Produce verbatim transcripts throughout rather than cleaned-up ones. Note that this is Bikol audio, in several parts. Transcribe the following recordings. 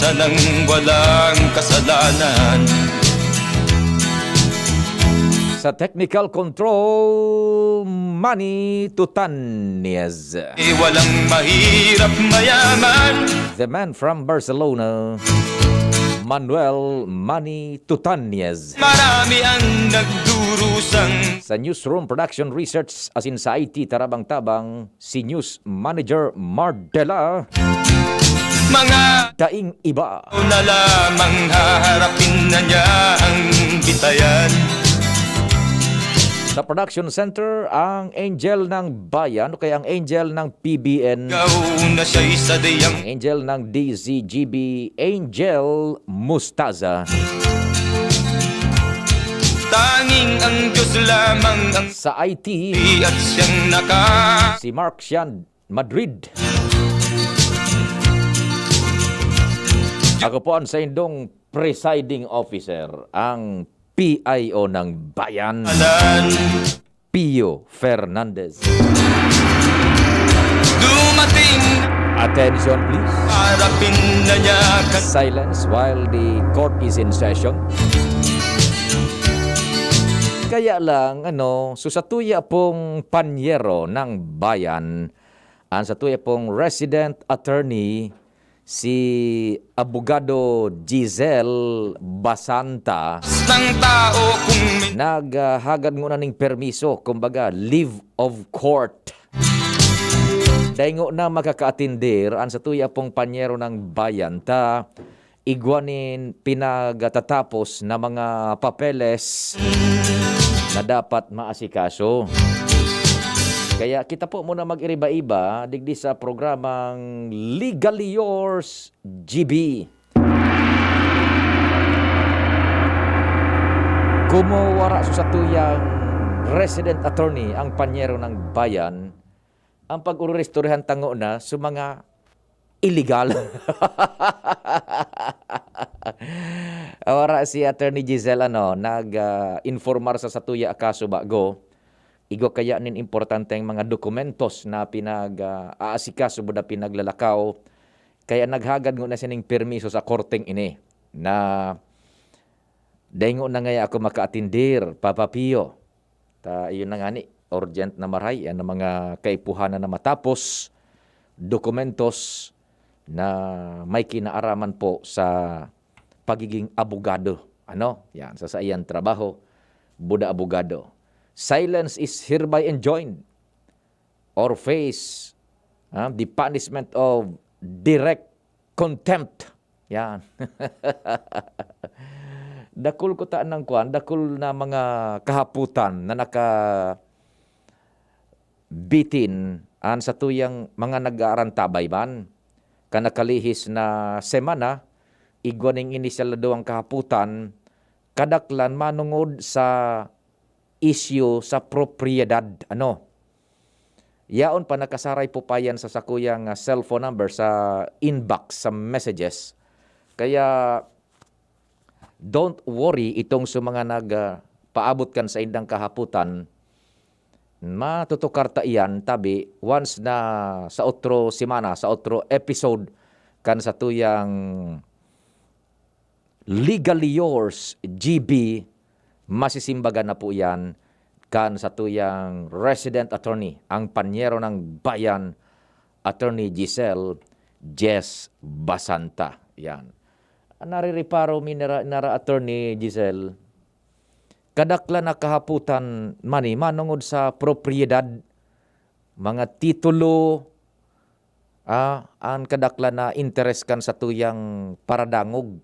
Nang walang kasalanan. Sa technical control, Manny Tutanez. Eh, walang mahirap mayaman. The man from Barcelona, Manuel Manny Tutanez. Marami ang nagdurusang. Sa Newsroom Production Research, as in sa I T, tabang-tabang, si News Manager Mardela. Mga daing iba. Na lamang haharapin na niya ang bitayan. Sa Production Center, ang Angel ng Bayan o kaya ang Angel ng P B N. Ikaw na siya'y sadiyang. Ang Angel ng D Z G B, Angel Mustaza. Tanging ang Diyos lamang ang sa I T, at siyang naka- si Mark Sian Madrid. Ako po ang saindong presiding officer, ang P I O ng bayan, Alan. Pio Fernandez. Dumating. Attention, please. Harapin na niya ka- Silence while the court is in session. Kaya lang, ano, so sa tuya pong panyero ng bayan, ang sa tuya pong resident attorney, si Abogado Giselle Basanta, ng tao kung min- naghagad nguna ning permiso, kumbaga, leave of court. Dai nguna makakaatindir ang sa tuya pong panyero ng bayan ta igwa nin pinagtatapos na mga papeles na dapat maasikaso. Kaya kita po muna mag-iriba-iba digdi sa programang Legally Yours, G B. Kumuwara sa satuyang resident attorney ang panyero ng bayan, ang pag-ururistoryahan tango na sa mga illegal. Wara si Attorney Giselle, ano, nag, ah, informar sa satuya a kaso bago. Igwa kaya nin importanteng mga dokumentos na pinag, ah, aasikaso buda pinaglalakaw. Kaya naghagad nguna siya ning permiso sa korteng ini na dai nguna ngaya ako makaatindir, Papa Pio. Ta, iyon na ngani, urgent na maray, an mga kaipuhanan na matapos, dokumentos na may kinaaraman po sa pagiging abogado. Ano? Yan, sa saiyang trabaho, buda abogado. Silence is hereby enjoined or face, ah, the punishment of direct contempt. Yan. Dakul ko ta nang kwan, dakul na mga kahapotan na naka bitin an satuyang mga nag-aarantabay man. Kan nakalihis na semana, igwa ning inisyal na duwang kahapotan, kadaklan manongod sa isyu sa propiedad. Ano? Yaon pa, nakasaray po pa yan sa sakuyang, ah, cellphone number sa inbox, sa messages. Kaya, don't worry, itong sa mga nag, ah, paabot kan saindang kahapotan, matutukar ta iyan, tabi, once na sa otro semana, sa otro episode, kan satuyang Legally Yours, G B, masisimbagan na po iyan kan satuyang resident attorney, ang panyero ng bayan, Attorney Giselle Jess Basanta. Yan. Narireparo mi nara, nara Attorney Giselle, kadaklan na kahapotan man ni manongod sa propiedad, mga titulo, ah, an kadaklan na interes kan satuyang paradangog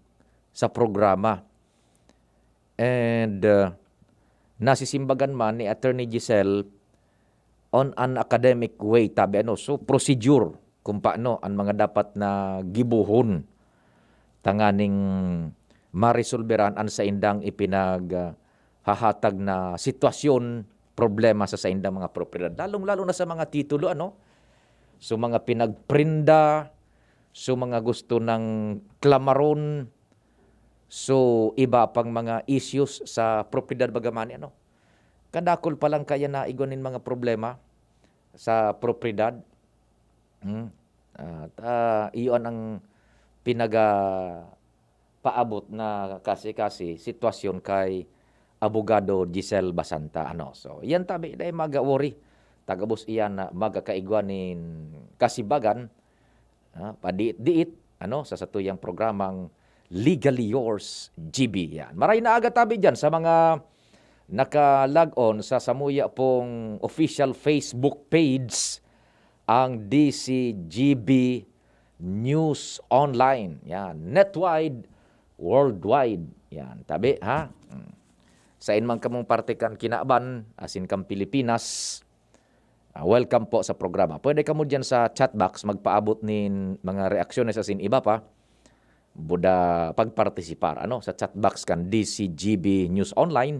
sa programa. And, ah, nasisimbagan man ni Attorney Giselle on an academic way, tabi ano, so procedure kung paano an mga dapat na gibohon tanganing maresolberan an saindang ipinag, ah, hahatag na sitwasyon, problema sa saindang mga propiedad. Lalong-lalo na sa mga titulo, ano? So, mga pinagprenda, so, mga gusto ng klamaron, so, iba pang mga issues sa propiedad baga man, ano? Kadakul pa lang kaya na igwa nin mga problema sa propiedad. Hmm. At, ah, iyon ang pinaga-, paabot na kasi-kasi sitwasyon kay Abogado Giselle Basanta, ano. So, yan tabi, dai maga-worry. Tagabos iyan na magkakaigwa nin kasibagan, ah, padiit-diit, ano, sa satuyang programang Legally Yours, G B. Yan. Maray na aga tabi dyan sa mga naka-log on sa samuya pong official Facebook page, ang D C G B News Online. Yan. Netwide, worldwide. Yan. Tabi, ha? Hmm. Sain man kamong parte kan kinaban, asin kan Pilipinas, ah, welcome po sa programa. Pwede kamo dyan sa chat box, magpaabot nin mga reaksyones asin iba pa. Buda pagpartisipar, ano, sa chat box kan D C G B News Online.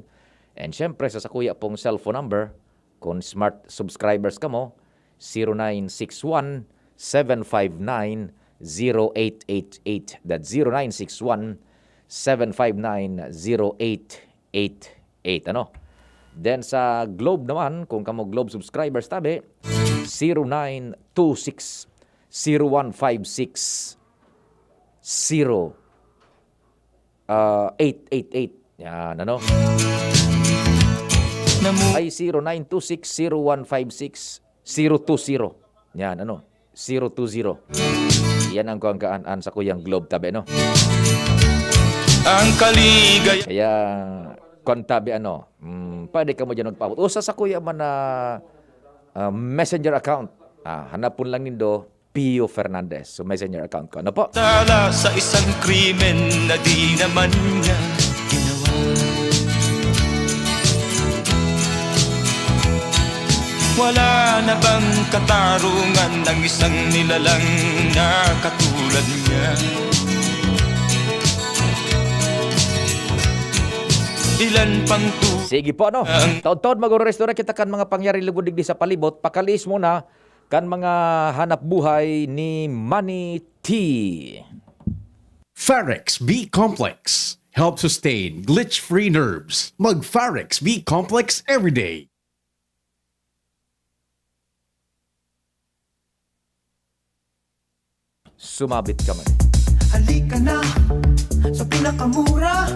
And syempre, sa sakuya pong cellphone number, kung smart subscribers kamo, zero nine six one, seven five nine, zero eight eight eight. That's zero nine six one, seven five nine, zero eight eight eight, ano. Then sa Globe naman, kung kamo Globe subscribers tabi, zero nine two six, zero one five six, zero, ah, eight eight eight. Yan, ano? Namu- Ay, zero nine two six, zero one five six, zero two zero. Yan, ano? Zero two zero. Yan ang kuwang kaan-an sa kuyang Globe tabi, no? Ang kaligay- Kaya, kung tabi, ano, mm, pwede kamo dyan magpaabot. O sa, sa kuya man na, ah, messenger account. Ah, hanapon lang nindo, Pio Fernandez. So, messenger account ko. Ano po? Tala sa isang krimen na di naman niya ginawa. Wala na bang katarungan ng isang nilalang na katulad niya? Ilan pang tu- Sige po, ano? Ang Taod-taod mag-orestora kita kan mga pangyari lugod digdi sa palibot, pakaliis muna kan mga hanap buhay ni Manny T. Pharex B Complex. Help sustain glitch-free nerves. Mag Pharex B Complex everyday. Sumabit ka man. Halika na sa pinakamura.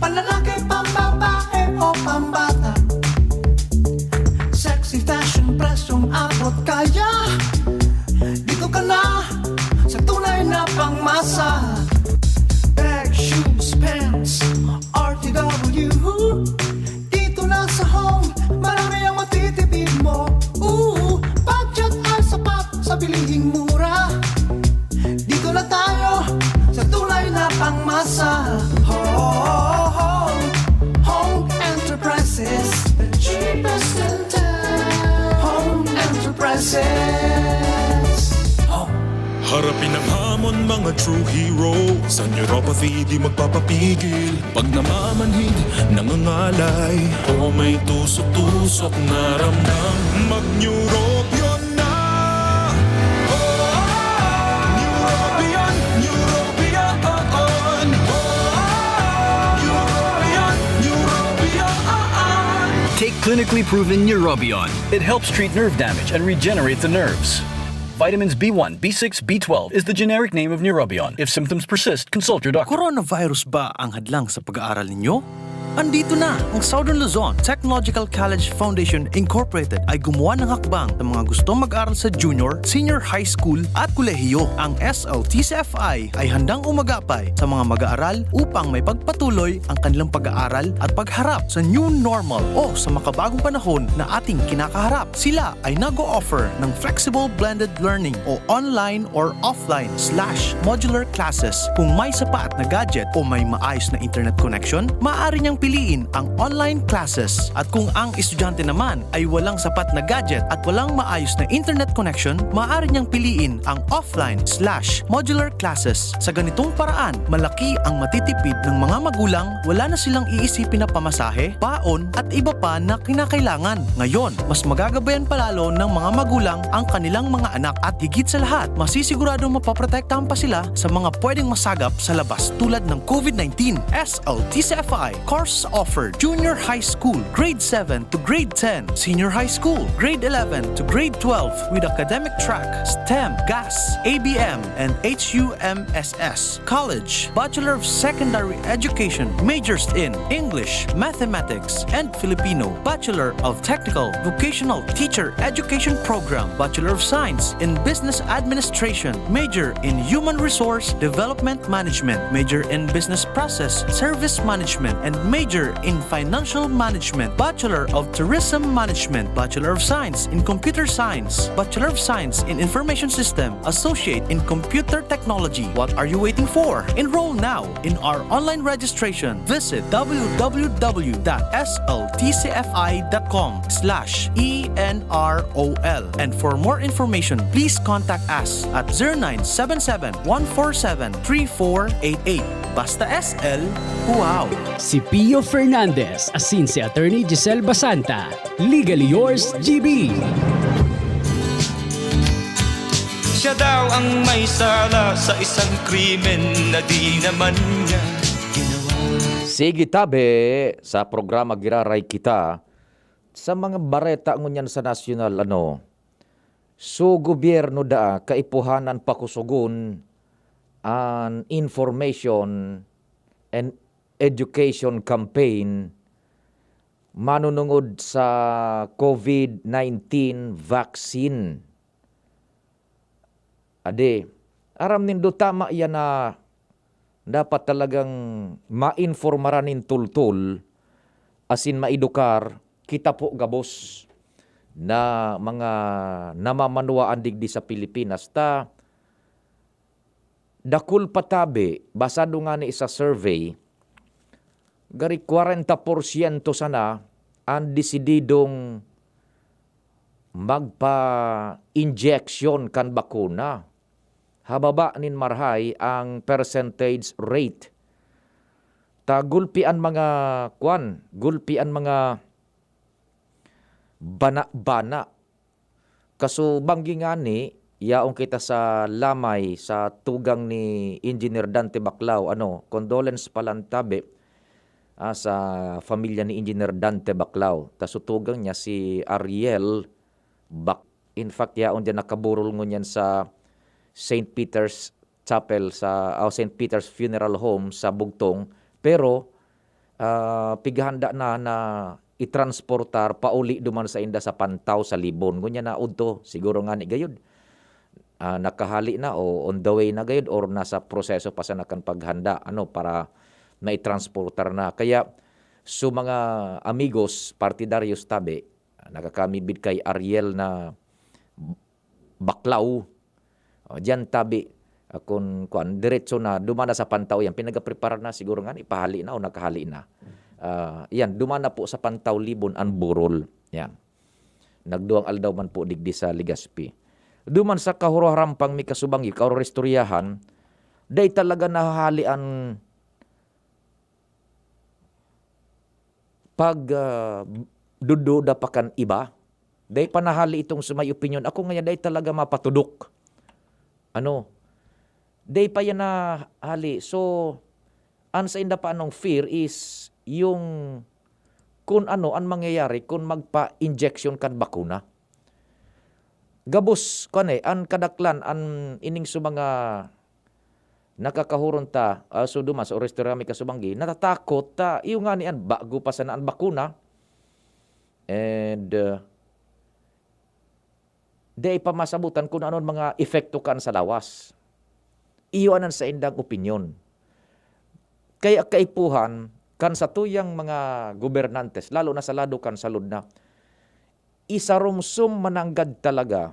Panlalaki, pambabae o pambata. Sexy fashion, presyong abot kaya. Dito ka na sa tunay na pangmasa. Bag, shoes, pants, R T W. Dito na sa Home, marami ang matitipid mo. Ooh, budget ay sapat sa bilihing mura. Dito na tayo sa tunay na pangmasa. Home, Home Enterprises, the cheapest in town. Home Enterprises. Home. Harapin ang hamon, mga true hero. Sa neuropathy, di magpapapigil. Pag namamanhid, nangangalay, o may tusok-tusok na ramdam, mag-Neurobion na! Oh, Neurobion, Neurobion, oh, oh. Neurobion, Neurobion, oh, oh. Take clinically proven Neurobion. It helps treat nerve damage and regenerate the nerves. Vitamins B one, B six, B twelve is the generic name of Neurobion. If symptoms persist, consult your doctor. Coronavirus ba ang hadlang sa pag-aaral ninyo? Andito na! Ang Southern Luzon Technological College Foundation Incorporated ay gumawa ng hakbang sa mga gustong mag-aral sa junior, senior high school at kolehiyo. Ang S L T C F I ay handang umagapay sa mga mag-aaral upang maipagpatuloy ang kanilang pag-aaral at pagharap sa new normal o sa makabagong panahon na ating kinakaharap. Sila ay nag-o-offer ng flexible blended learning o online or offline slash modular classes. Kung may sapat na gadget o may maayos na internet connection, maaari niyang piliin ang online classes. At kung ang estudyante naman ay walang sapat na gadget at walang maayos na internet connection, maaari niyang piliin ang offline slash modular classes. Sa ganitong paraan, malaki ang matitipid ng mga magulang, wala na silang iisipin na pamasahe, baon, at iba pa na kinakailangan. Ngayon, mas magagabayan pa lalo ng mga magulang ang kanilang mga anak at higit sa lahat, masisiguradong mapoprotektahan pa sila sa mga pwedeng masagap sa labas tulad ng COVID nineteen. S L T C F I, Course offered: junior high school, grade seven to grade ten, senior high school, grade eleven to grade twelve, with academic track, STEM, GAS, A B M, and H U M S S. College, Bachelor of Secondary Education, majors in English, Mathematics, and Filipino, Bachelor of Technical Vocational Teacher Education Program, Bachelor of Science in Business Administration, major in Human Resource Development Management, major in Business Process Service Management, and major in Financial Management, Bachelor of Tourism Management, Bachelor of Science in Computer Science, Bachelor of Science in Information System, Associate in Computer Technology. What are you waiting for? Enroll now in our online registration. Visit w w w dot s l t c f i dot com slash e n r o l. And for more information, please contact us at zero nine seven seven, one four seven, three four eight eight. Basta S L, wow! Si Pio Fernandez asin si Attorney Giselle Basanta. Legally yours, G B. Siya daw ang may sala sa isang krimen na di naman niya ginawa. Sige tabi, sa programa Giraray Kita, sa mga bareta ngunyan sa nasyonal, ano, so gobyerno daa kaipuhan an pakusogon an information and education campaign manunungod sa covid nineteen vaccine. Adi, aram nindo, tama yan na dapat talagang mainformaran nin tultol asin maedukar kita po gabos na mga namamanwaan digdi sa Pilipinas ta dakul pa tabi, basado ngani sa survey, gari kwarenta porsyento sana an desididong magpa-injection kan bakuna. Hababa nin marhay ang percentage rate. Ta gulpi an mga, kwan, gulpi an mga bana-bana. Kaso banggi ngani, yaon kita sa lamay sa tugang ni Engineer Dante Baclao, ano, condolence pala tabi, ah, sa pamilya ni Engineer Dante Baclao. Ta so tugang niya si Ariel Bac-, in fact, yaon diyan nakaburol ngunyan sa Saint Peter's Chapel sa, o Saint Peter's Funeral Home sa Bugtong, pero, ah, pighahanda na, na itransportar pauli duman sainda sa Pantaw sa Libon. Ngunyan na udto, siguro ngani gayod, ah, nakahali na o on the way na gayod or nasa proseso pa sana kan paghanda, ano, para maitransportar na. Kaya, so mga amigos, partidaryos tabi, nakakamibi kay Ariel na Baclao. O, diyan tabi, ah, kun, kuan, diretso na, duman na sa Pantaw yan. Pinagaprepara na, siguro ngani, ipahali na o nakahali na. Ah, yan, duman na po sa Pantaw Libon an burol. Yan. Nagduwang aldaw man po digdi sa Legazpi. Duman sa Kahuro-Harampang, mi kasubanggi, Kahuro-Ristoryahan, dai talaga nahahali an pag, ah, dududa pa kan iba. Dai pa nahali itong sa may opinyon. Ako ngayon, dai talaga mapatudok. Ano? Dai pa yan nahali. So, an sainda pa anong fear is yung kun ano an mangyayari kun magpa-injection kan bakuna. Gabos, kuan eh, an kadaklan, an ining sa mga nakakahuron ta, ah, so duman sa Oristorya mi kasubanggi, natatakot ta, iyo ngani an bago pa sana an bakuna. And, ah, dai pa masabutan kun ano an mga epekto kan sa lawas. Iyo an saindang opinyon. Kaya kaipuhan kan satuyang mga gobernantes, lalo na sa lado kan salud na, isarumsum mananggad talaga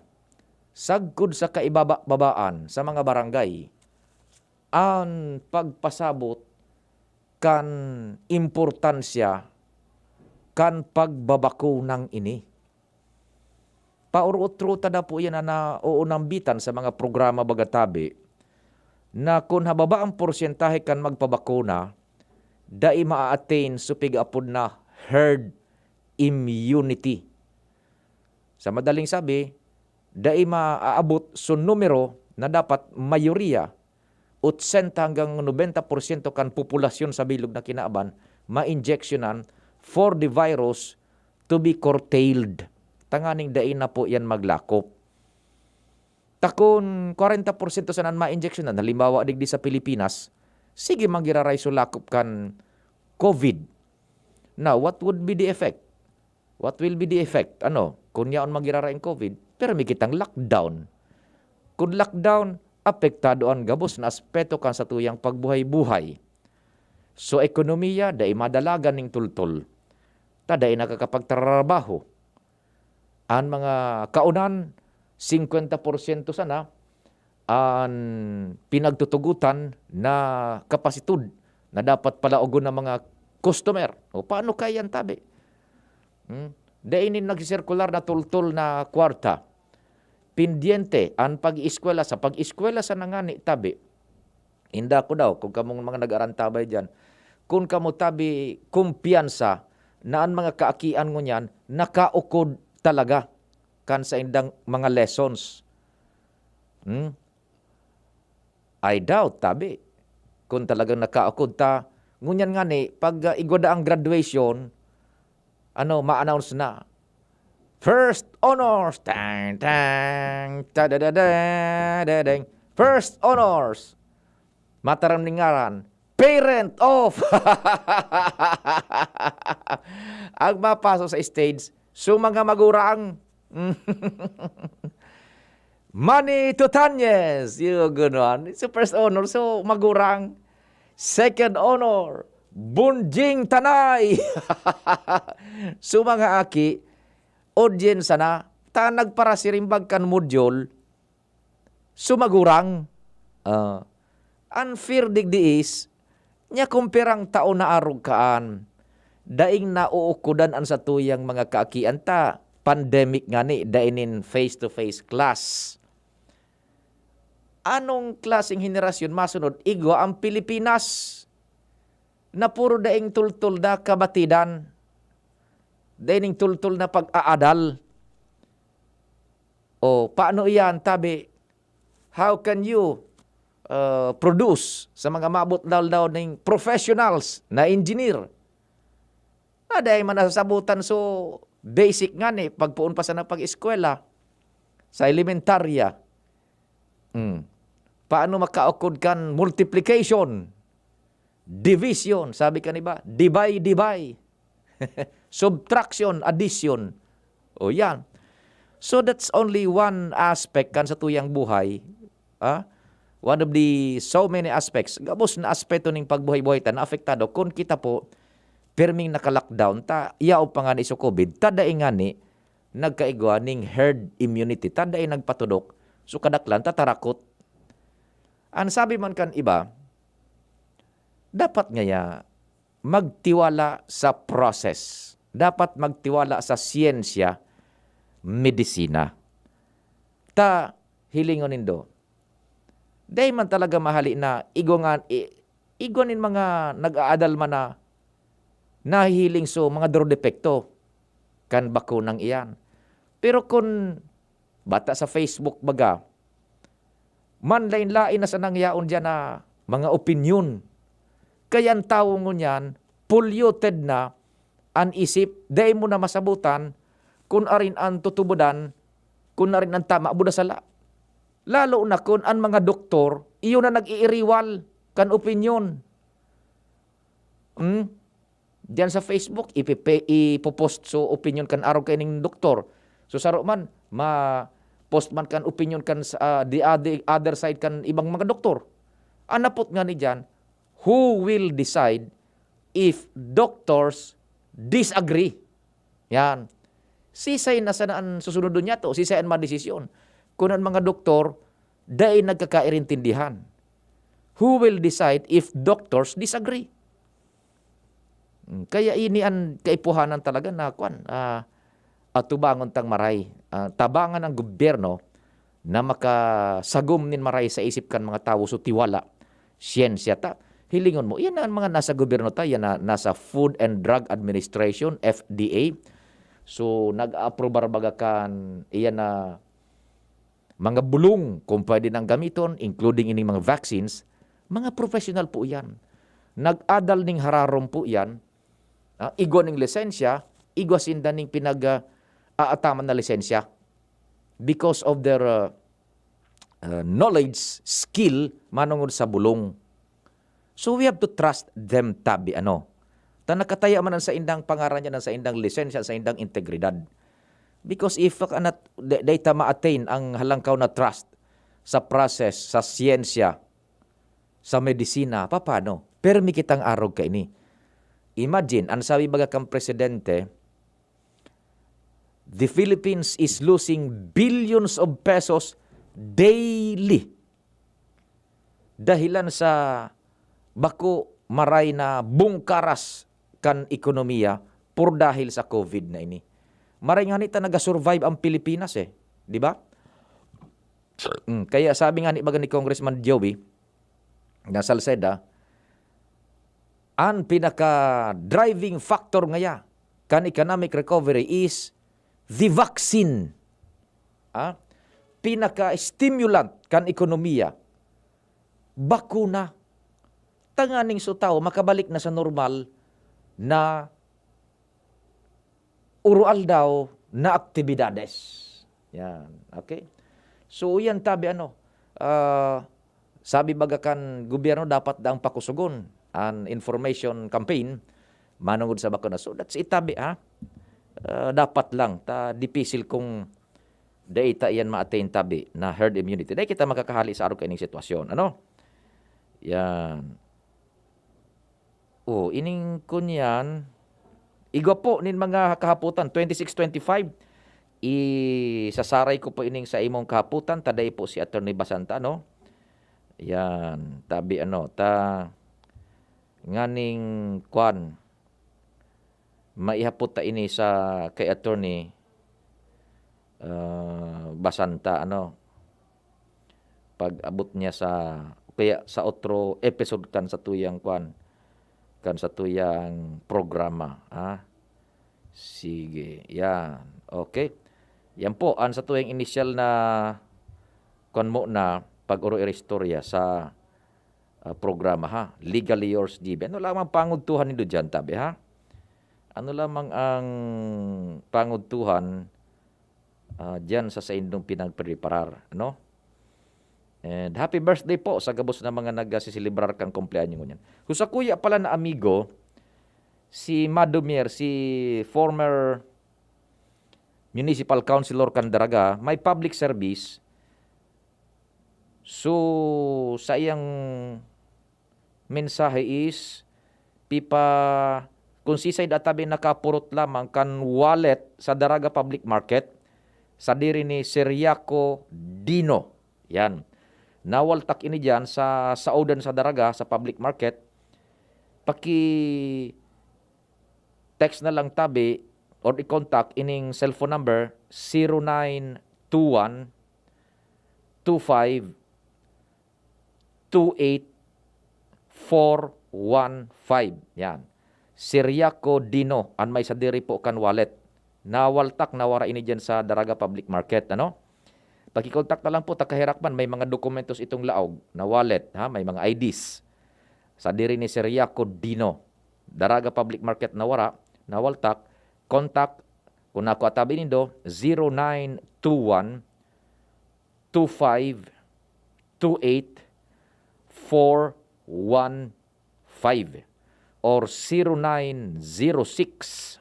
sagkod sa kaibaba-babaan sa mga barangay an pagpasabot kan importansya kan pagbabakunang ini. Paurot-rota na po yan na naoonambitan sa mga programa baga tabi na kun hababa ang porsyentahe kan magpabakuna, dai maa-attain so piga-apod na herd immunity. Sa madaling sabi, dai maaabot so numero na dapat mayoriya, otsenta hanggang nobenta porsyento kan populasyon sa bilog na kinaaban, ma-injectionan for the virus to be curtailed, tanganing dai na po yan maglakop. Ta kun kwarenta porsyento sana an ma-injectionan, halimbawa, digdi sa Pilipinas, sige man giraray so lakop kan COVID. Now, what would be the effect? What will be the effect? Ano, kun yaon man giraray an COVID, pirmi kitang lockdown. Kun lockdown, apektado an gabos na aspeto kan satuyang pagbuhay-buhay. So, ekonomiya, dai madalagan ning tultol. Ta dai nakakapagtrabaho. An mga kaunan, singkwenta porsyento sana an pinagtutugotan na kapasitud na dapat palaogon ng mga customer. O, paano kaya yan, tabi? Hmm? Dai nin nagsisirkular na tultol na kwarta. Pendyente an pag-ieskwela. Sa pag-ieskwela sana ngani, tabi. Inda ko daw, kung kamong mga nag-arantabay diyan, kun kamo, tabi, kumpiyansa na an mga kaakian ngunyan nakaukod talaga kan saindang mga lessons. Hmm? I doubt, tabi. Kun talagang nakaukod ta, ngunyan ngani, pag, ah, igwa da ang graduation, ano, ma-announce na, "First honors!" Tang, tang, ta-da-da-da-da-dang. "First honors!" Mataram nin ngaran, "Parent of!" Ang mapaso sa stage, so mga magurang. Money to Tanyes! Yung gano'n. So, first honor, so, magurang. Second honor, Bunjing Tanay! So, mga aki, audience sana, ta nagparasirimbag kan module, so, magurang. Ah, unfair digdi is, nya kun pirang taon na arog kaan, daing nauukodan an satuyang mga kaakian ta, pandemic ngani, dai nin face-to-face class. Anong klaseng henerasyon masunod? Igwa ang Pilipinas na puro daing tultol na kabatidan, daing tultol na pag-aadal. O, paano iyan, tabi? How can you, uh, produce sa mga maabot daw ning professionals na engineer? Na dai man nasasabutan, so basic ngani, pagpoon pa sana pag-eskwela sa elementarya. Hmm. Paano makaukod kan multiplication, division, sabi kan iba, divide, divide. Subtraction, addition. O yan. So that's only one aspect kan satuyang buhay. Ah? One of the so many aspects. Gabos na aspeto ning pagbuhay-buhay ta na apektado. Kun kita po, pirming naka-lockdown ta, yaon pa ngani so COVID, ta dai ngani nagkaigwa ning herd immunity, ta dai nagpatudok. So kadaklan ta tarakot. An sabi man kan iba, dapat ngaya magtiwala sa process. Dapat magtiwala sa siyensya, medisina. Ta, hilingon nindo, dai man talaga mahali na igwa nga, i-, igwa nin mga nag-aadal man na nahihiling so mga durodepekto kan bakunang iyan. Pero kun bata sa Facebook baga, manlain-lain na sanang yaon diyan na mga opinyon. Kaya an tawo ngunyan, polluted na an isip, dai mo na masabotan kun arin an tutubodan, kun arin an tama buda sala. Lalo na kun an mga doktor, iyo na nag-iiriwal kan opinyon. Hmm? Diyan sa Facebook, ipipe-, ipopost so opinyon kan arog kaining doktor. So, saro man, ma-post man kan opinyon kan sa, ah, the other, other side kan ibang mga doktor. An napot ngani diyan, who will decide if doctors disagree? Yan. Sisay na sana an susunodon niyato? Sisay an madesisyon? Kun an mga doktor, dai nagkakairintindihan. Who will decide if doctors disagree? Mm, kaya ini an kaipuhanan talaga na, kwan, ah, atubangon tang maray. Ah, tabangan ang gobyerno na makasagom nin maray sa isip kan mga tawo, so tiwala, siyensya ta. Hilingon mo, iyan na an mga nasa gobyerno ta, iyan na nasa Food and Drug Administration, F D A. So, nag-aaprobar baga kan, iyan na mga bulong, kung pwede nang gamiton, including ining mga vaccines, mga professional po iyan. Nag-adal ning hararom po iyan, Ah, igwa ning lisensya, igwa sinda ning pinag, ah, aataman na lisensya because of their, ah, ah, knowledge, skill, manongod sa bulong. So we have to trust them tabi, ano. Ta nakataya man an saindang pangaran diyan, an saindang lisensya, an saindang integridad. Because if ka nat-, da-, dai ta ma-attain ang halangkaw na trust sa process, sa siyensya, sa medisina, papaano? Permi kitang arog kaini. Imagine, an sabi baga kan presidente, "The Philippines is losing billions of pesos daily dahilan sa bako maray na bungkaras kan ekonomiya por dahil sa COVID na ini." Maray ngani ta naga-survive ang Pilipinas, eh, di ba? Mm, kaya sabi nga ni, baga ni Congressman Joey na Salceda, an pinaka-driving factor ngaya kan economic recovery is the vaccine. Ah, pinaka-stimulant kan ekonomiya, bakuna. Tanganing so tawo makabalik na sa normal na uroaldaw na aktibidades. Yan. Okay? So, yan tabi ano, ah, sabi baga kan gobyerno, dapat daang pakusogon an information campaign manongod sa bakuna. So, that's it tabi, ha? Ah, dapat lang ta dipisil kung dai ta iyan ma-attain tabi na herd immunity. Dai kita makakahali sa arog kaining sitwasyon, ano? Yan. Oh, ining kunyan, igwa po nin mga kahapotan, twenty-six, twenty-five. Isasaray ko po ining sa imong kahapotan, ta dai po si Attorney Basanta, no? Yan, tabi ano, ta nganing kwan, maihapot ta ini sa kay Attorney, ah, Basanta, ano, pag-abot niya sa, o kaya sa otro episode kan satuyang kwan, kan satuyang programa, ah. Sige, yan. Okay. Yan po, an satuyang inisyal na kwan mo na pag-oro-iristorya sa, ah, programa, ha. Legally yours, G B. Ano lamang pangudtuhan nindo diyan, tabi, ha? Ano lamang ang pangudtuhan, ah, diyan sa saindong pinagpreparar, ano? And happy birthday po sa gabos na mga nagsiselebrar kan kumpleanyo ngunyan. So, sa kuya pala na amigo, si Madomier, si former municipal councilor kan Daraga, may public service. So, sa iyang mensahe is, pipa-, kung sisay da tabi nakapurot lamang kan wallet sa Daraga Public Market, sadiri ni Siriaco Dino. Yan. Nawaltak ini diyan sa saodan sa Daraga, sa public market. Paki-text na lang tabi or i-contact ining cellphone number, zero nine two one two five two eight four one five. Yan. Siriaco Dino, an may sadiri po kan wallet. Nawaltak, nawara ini diyan sa Daraga Public Market, ano? Pakikontak na lang po, ta kaherak man, may mga dokumentos itong laog na wallet, ha? May mga I Ds. Sadiri ni Siriaco Dino. Daraga Public Market nawara, nawaltak, contact, kung nako atabi nindo, zero nine two one two five two eight four one five or zero nine zero six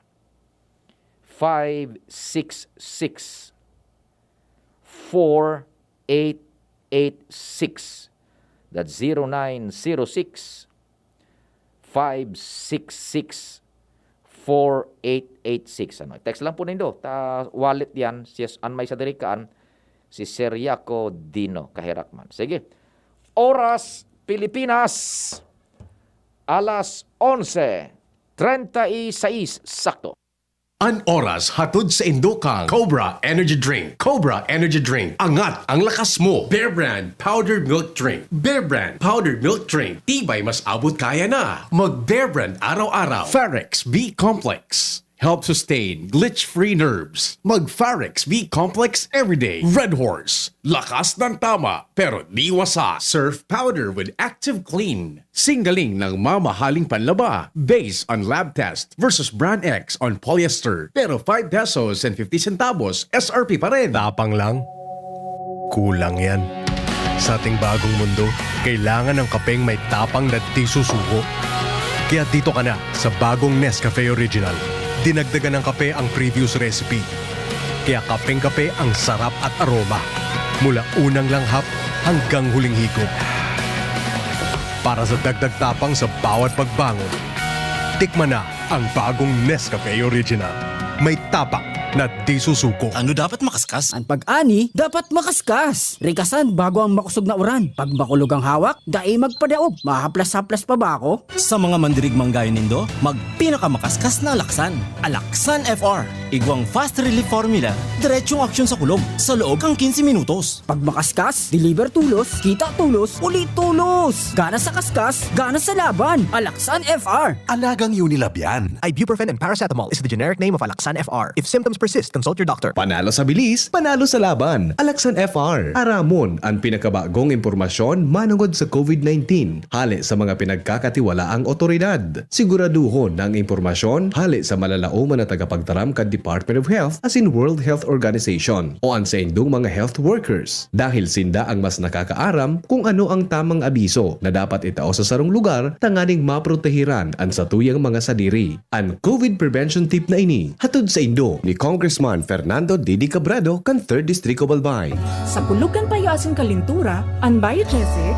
five six six four eight eight six. That's zero nine zero six five six six four eight eight six. Ano, text lang po nindo. Ta wallet yan, si an may sadiri kaan, si Siriaco Dino, kaherak man. Sige. Oras, Pilipinas, alas onse treinta y seis sakto. An oras hatod saindo kan Cobra Energy Drink. Cobra Energy Drink. Angat ang lakas mo. Bear Brand Powdered Milk Drink. Bear Brand Powdered Milk Drink. Tibay mas abot kaya na. Mag Bear Brand araw-araw. Ferrex B Complex. Help sustain glitch-free nerves. Mag Farex B Complex everyday. Red Horse. Lakas ng tama, pero di wasa. Surf powder with active clean. Singgaling ng mamahaling panlaba. Based on lab test versus brand X on polyester. Pero five pesos and fifty centavos S R P pa rin. Tapang lang. Kulang yan. Sa ating bagong mundo, kailangan ng kapeng may tapang na di susuko. Kaya dito ka na sa bagong Nescafe Original. Dinagdagan ng kape ang previous recipe. Kaya kapeng-kape ang sarap at aroma. Mula unang langhap hanggang huling higop. Para sa dagdag tapang sa bawat pagbangon, tikman na ang bagong Nescafe Original. May tapang na di susuko. Ano dapat makaskas? An pag-ani, dapat makaskas. Rikasan bago ang makosog na uran. Pag makulog ang hawak, dai magpadaog. Mahaplas-haplas pa ba ako? Sa mga mandirigmang gayo nindo, magpinakamakaskas na alaksan. Alaksan F R. Igwang fast relief formula, diretsong aksyon sa kulog, sa loob kan quince minutos. Pag makaskas, deliver tulos, kita tulos, uli tulos. Gana sa kaskas, gana sa laban. Alaksan F R. Alagang Unilab yan. Ibuprofen and paracetamol is the generic name of Alaxan F R. If symptoms persist, consult your doctor. Panalo sa bilis, panalo sa laban. Alaksan F R. Aramon an pinakabagong impormasyon manungod sa COVID nineteen, hale sa mga pinagkakatiwalaang otoridad. Siguraduhon na ang impormasyon hale sa malalaoman na tagapagtaram kan Department of Health asin World Health Organization o an saindong mga health workers, dahil sinda ang mas nakakaaram kung ano ang tamang abiso na dapat itao sa sarong lugar tanganing maprotehiran an satuyang mga sadiri. An COVID prevention tip na ini hatod saindo ni Congressman Fernando Didi Cabredo kan Third Distrito Balbay. Sa kulog kan payo asin kalintura, an Biogesic,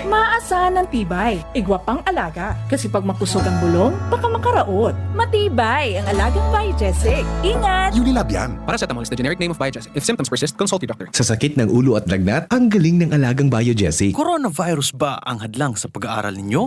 maasan an tibay. Igwa pang alaga, kasi pag makusog ang bulong, baka makaraot. Matibay ang alagang Biogesic. Ingat! Unilab yan. Paracetamol is the generic name of Biogesic. If symptoms persist, consult your doctor. Sa sakit ng ulo at lagnat, ang galing ng alagang Biogesic. Coronavirus ba ang hadlang sa pag-aaral ninyo?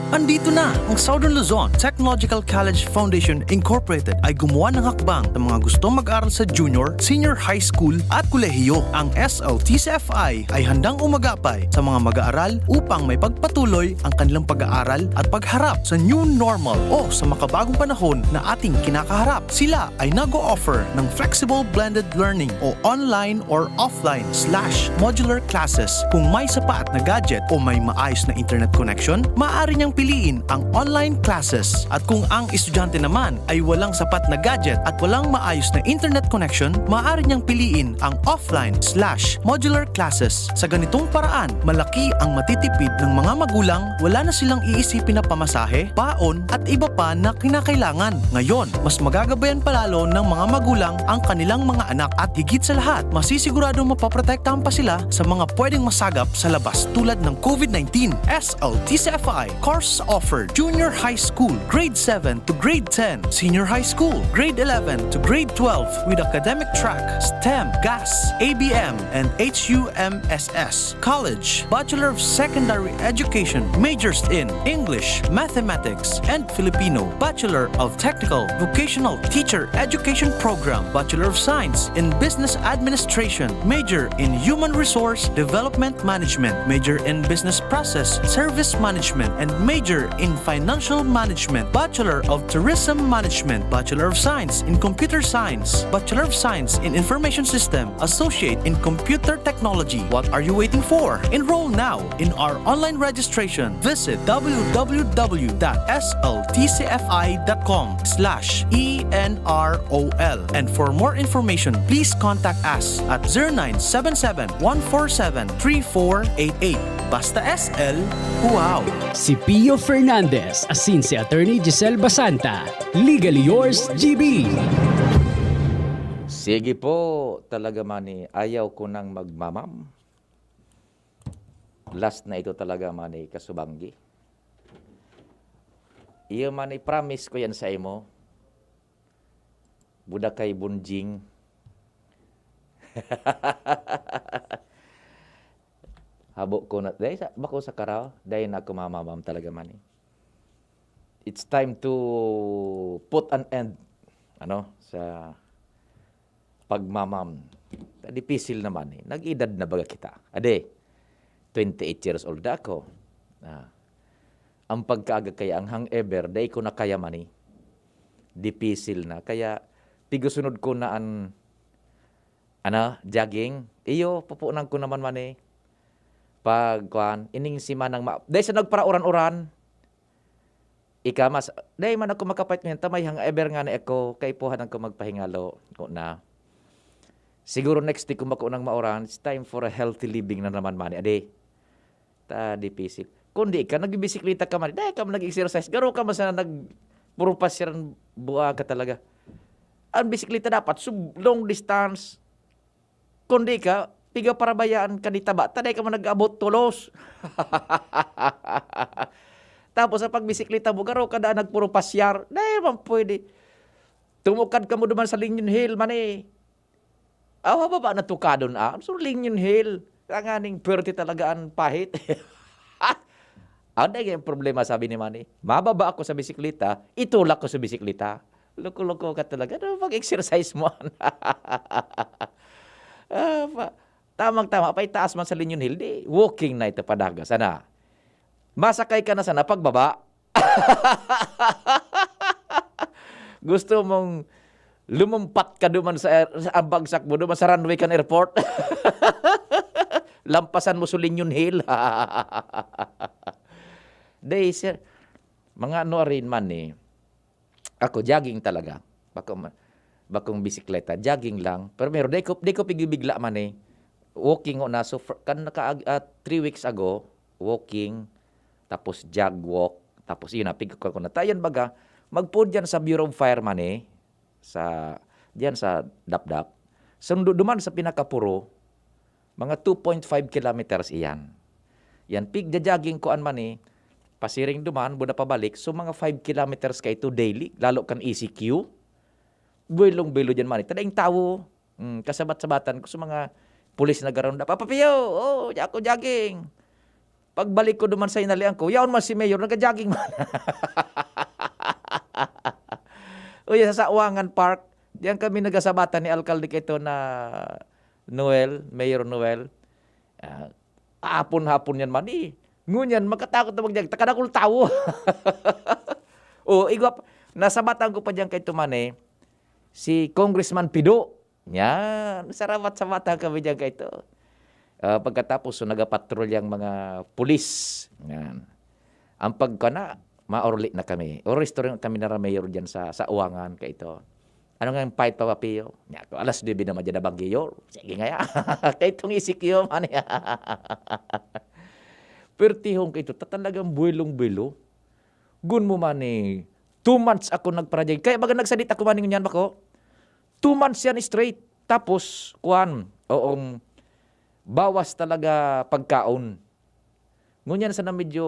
Andito na! Ang Southern Luzon Technological College Foundation Incorporated ay gumawa ng hakbang sa mga gustong mag-aral sa junior, senior high school at kolehiyo. Ang S L T C F I ay handang umagapay sa mga mag-aaral upang maipagpatuloy ang kanilang pag-aaral at pagharap sa new normal o sa makabagong panahon na ating kinakaharap. Sila ay nag-o-offer ng flexible blended learning o online or offline slash modular classes. Kung may sapat na gadget o may maayos na internet connection, maaari niyang piliin ang online classes. At kung ang estudyante naman ay walang sapat na gadget at walang maayos na internet connection, maaari niyang piliin ang offline slash modular classes. Sa ganitong paraan, malaki ang matitipid ng mga magulang, wala na silang iisipin na pamasahe, baon at iba pa na kinakailangan. Ngayon, mas magagabayan palalo ng mga magulang ang kanilang mga anak at higit sa lahat, masisiguradong mapoprotektahan pa sila sa mga pwedeng masagap sa labas tulad ng COVID nineteen. S L T C F I course offered: Junior High School, Grade seven to Grade ten, Senior High School, Grade eleven to Grade twelve with academic track, STEM, GAS, A B M, and H U M S S. College, Bachelor of Secondary Education, majors in English, Mathematics, and Filipino, Bachelor of Technical Vocational Teacher Education Program, Bachelor of Science in Business Administration, major in Human Resource Development Management, major in Business Process Service Management, and major in Financial Management, Bachelor of Tourism Management, Bachelor of Science in Computer Science, Bachelor of Science in Information System, Associate in Computer Technology. What are you waiting for? Enroll now in our online registration. Visit w w w dot s l t c f i dot com slash e n r o l. And for more information, please contact us at zero nine seven seven, one four seven, three four eight eight. Basta S L, wow! Si Pio Fernandez asin si Attorney Giselle Basanta. Legally yours, G B. Sige po, talaga man eh, ayaw ko nang magmamam. Last na ito talaga man eh, kasubanggi. Iyo man eh, promise ko yan sa imo. Buda kay Bunjing. Habo ko na, dahil sa, bako sa karaw, dahil na ako mamamam talaga man eh. It's time to put an end, ano, sa pagmamam. Dipisil naman eh. Nag-edad na baga kita. Ade, twenty-eight years old na ako. Ah. Ang pagkaaga kaya, ang hangover, dai ko na kaya man eh. dipisil na. Kaya, pigusunod ko na an, ano, jogging. Iyo, pupunan ko naman man eh. Pag, kuwan, ining simanang ma-, dahil sa nagparauran-uran, ika mas, dahil man ako makapait ngayon, tamay hang ever nga na ako, kaipuhan ko magpahingalo. O na. Siguro next week, kung bako nang mauran, it's time for a healthy living na naman, mani. Adi, ta dipisil. Kundi ka, nagbibisikleta ka man, dai ka man nag-exercise, garo ka man sana nag-, puro pasyaran, bua ka talaga. Ang bisikleta dapat, sub-, long distance. Kundi ka, piga parabayaan ka ni taba, ta dai ka man nag-abot tolos. Tapos sa pagbisikleta mo, garo ka daan nagpuro pasyar, dai man pwede. Tumukad ka mo duman sa Linyon Hill, mani. Awa, baba na tukadon, ah. So, Linyon Hill. Tanganing pwerte talaga an pahit. Ano yung problema, sabi ni Manny? Mababa ako sa bisikleta, itulak ko sa bisikleta. Loko-loko ka talaga. Ano pag-exercise mo? Ah, pa, tamang-tama, pa itaas man sa Linyon Hill, di walking na ito padagas. Ana, masakay ka na sana pagbaba. Gusto mong lumumpat ka duman sa air-, sa bagsak mo, duman sa runway kan airport? Lampasan mo Sulinyon Hill. Day, sir. Mga ano rin man eh. Ako, jogging talaga. Bako ma-, bakong bisikleta, jogging lang. Pero meron, di ko, di ko pigibigla man eh. Walking ko na. So, fr-, kan naka, ah, three weeks ago, walking, tapos jog walk, tapos yun na, pig-, ko na. Tayan baga, magpod dyan sa Bureau of Fire man eh, sa, dyan sa Dapdap. Sundo duman sa pinakapuro, mga two point five kilometers iyan. Yan, pig-jogging ko an man eh, pasiring duman, buda pabalik, so mga five kilometers ka ito daily, lalo kan E C Q. Buwelong-buwelo dyan man eh. Tadaing tawo, mm, kasabat-sabatan ko sa mga pulis na garon. Papapiyo, oh, ako jogging. Pagbalik ko duman sa inalian ko, yaon man si Mayor, nagka-jogging man. Uy, sa Sawangan Park, diyan kami nagasabatan ni Alkalde kito na Noel, Mayor Noel. Ah, hapon-hapon yan man eh. Ngunyan, magkatakot na mag-jogging. Takadakul tawo. Oh, igwa pa, nasabatan ko pa diyan kay Tumane, si Congressman Pido. Yan, sarabat-sabatan kami diyan kay to. Ah, pagkatapos, so, nagapatrol yang mga pulis. Yan. Ang pagkana, maorli na kami. Oras to rin kami na Mayor diyan sa, sa Uwangan kay to. Ano nga yung fight, Papa Pio? Niya ako, alas nuebe naman dyan na banggiyor. Sige nga ya. Kay itong E C Q man ya. Pertihon kay ito, ta talagang buwelong-buwelo. Gun mo man eh, two months ako nagparajay. Kaya baga nagsadit ako man ngunyan bako. Two months yan straight. Tapos, kuwan, oong bawas talaga pagkaon. Ngunyan sana medyo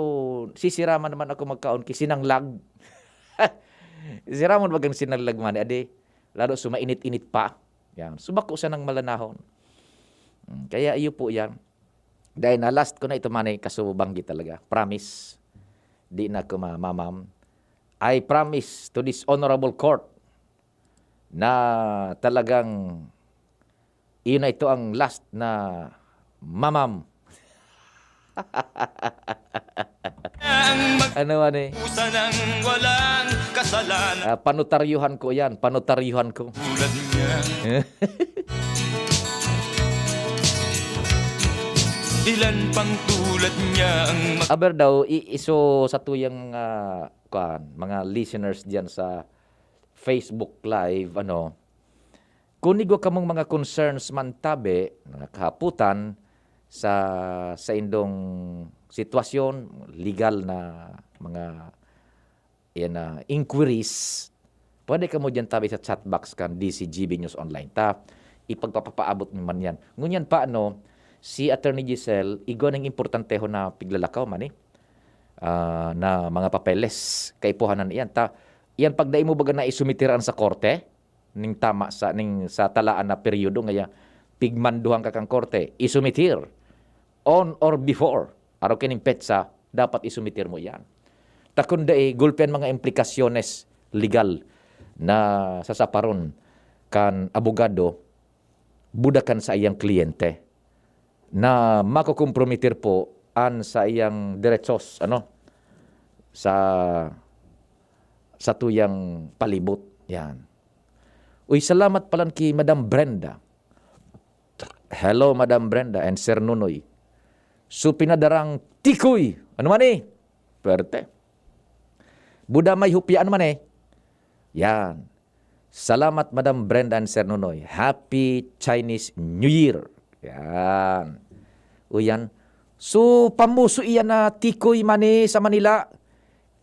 sisiraman naman ako magkaon ki sinanglag. Siraman bagang sinanglag man, adi, lalo sumainit-init pa. Yan. So, bako sanang malanahon. Mm, kaya iyo po yan. Dahil na last ko na ito, manay, kasubanggi talaga. Promise. Di na ako mamamam. I promise to this honorable court na talagang iyon na ito ang last na mamam. Ano man eh? Usa nang walang kasalanan. Ah, panotaryuhan ko yan, panotaryuhan ko. Tulad niya. Ilan pang tulad niya ang mag- Aber daw, i-, iso sa tuyang, ah, kuwan, mga listeners diyan sa Facebook Live, ano, kung igwa kamong mga concerns man tabi, mga kahaputan sa, sa indong sitwasyon, legal na mga, yan na, inquiries, pwede kamo diyan tabi sa chat box kan D C G B News Online. Ta, ipagpapapaabot mi man yan. Ngunyan pa, ano, si Attorney Giselle, igwa ning importanteho na piglalakaw man eh, ah, na mga papeles, kaipuhanan iyan. Ta, iyan pag dai mo baga na isumitiran sa korte, ning tama sa, ning sa talaan na peryodo, ngaya pigmanduhan ka kang korte, isumitir on or before, araw kining petsa, dapat isumitir mo iyan. Ta kun dai, gulpi an mga implikasyones legal na sasaparon kan abogado, buda kan sa iyang kliyente na makokompromitir po an sa iyang derechos, ano, sa, sa tuyang palibot. Yan. Uy, salamat palan ki Madam Brenda. Hello, Madam Brenda and Sir Nonoy. So, pinadarang tikoy. Ano man eh? Pwerte. Buda may hupya, ano man eh? Yan. Salamat, Madam Brenda and Sir Nonoy. Happy Chinese New Year. Yan. O yan. So, pamuso iyan na tikoy mani sa Manila.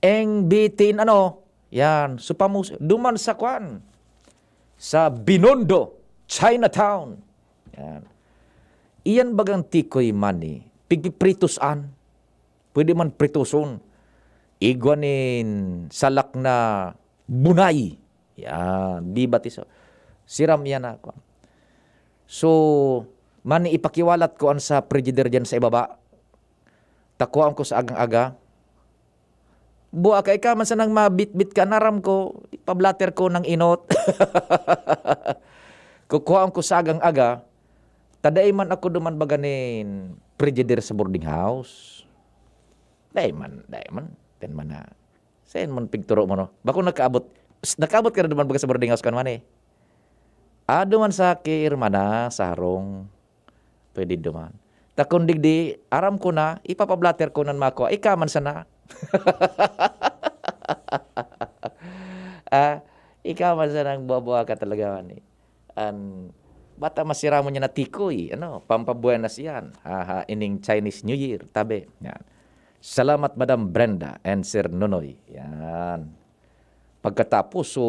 Eng bitin, ano? Yan. So, pamuso. Duman sa kwan. Sa Binondo, Chinatown. Yan. Iyan bagang tikoy mani. Pigpipritusan. Pwede man prituson. Igwa nin salak na bunay. Yan, biba ti so. Siram yan ako. So, mani ipakiwalat ko an sa Frigidaire diyan sa ibaba. Takuan ko sa agang-aga. Buwa ka, ika man sanang mabitbit ka, naram ko, ipablatter ko ng inot. Kukuhaan ko sa agang-aga, ta dai man ako duman baga nin Frigidaire sa boarding house. Dai man, dai man. Ten man na. Sain man pigturo mo, no? Bako nakaabot, s-, nakaabot ka na duman baga sa boarding house kan man eh. Ado man sa ki hermana, sa harong. Pwede duman. Ta kun digdi, aram ko na, ipapablatter ko nan makua. Ika man sana. Ah, ika man sana ang buwa-buwa ka talaga man eh. An, bata masiramon niya na tikoy, ano, pampabuenas yan. Aha, ining Chinese New Year, tabi. Yan. Salamat, Madam Brenda and Sir Nonoy. Yan. Pagkatapos, so,